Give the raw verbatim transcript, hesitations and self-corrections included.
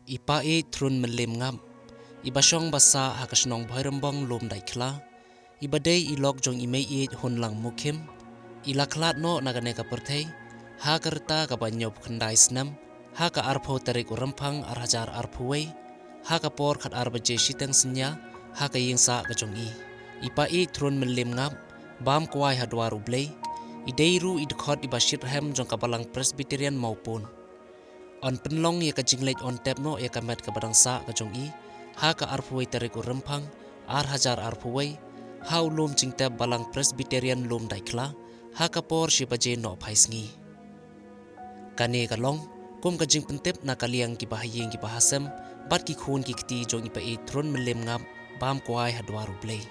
I Pa Ïeit Thrun Mylliem Ngap, i ba shong ba sah ha ka shnong Bhoirymbong, Lum Daikhla, i ba dei i lok jong i Mei Ïeit Hunlang Mukhim, i la khlad noh na kane ka pyrthei ha ka rta kaba hynñiewphew khyndai snem, ha ka arphew tarik u Rymphang ar hajar arphew wei, ha ka por khatar baje shiteng synñia, ha ka ïing sah ka jong i. I Pa Ïeit Thrun Mylliem Ngap, bam kwai ha dwar U Blei, i dei ruh i dkhot i ba shitrhem jong ka Balang Presbyterian Mawpun. Yn pynlong ïa ka jingleit yn tep noh ïa ka met kaba dang sah ka jong i ha ka arphew wei tarik u Rymphang ar hajar arphew wei, ha u lum jingtep Balang Presbyterian Lum Daikhla, ha ka por shi baje nohphai sngi. Kane ka long kum ka jingpyntip na ka liang ki bahaïing ki bahasem bad ki khun ki kti jong i Pa Ïeit Thrun Mylliem Ngap, bam kwai ha dwar U Blei.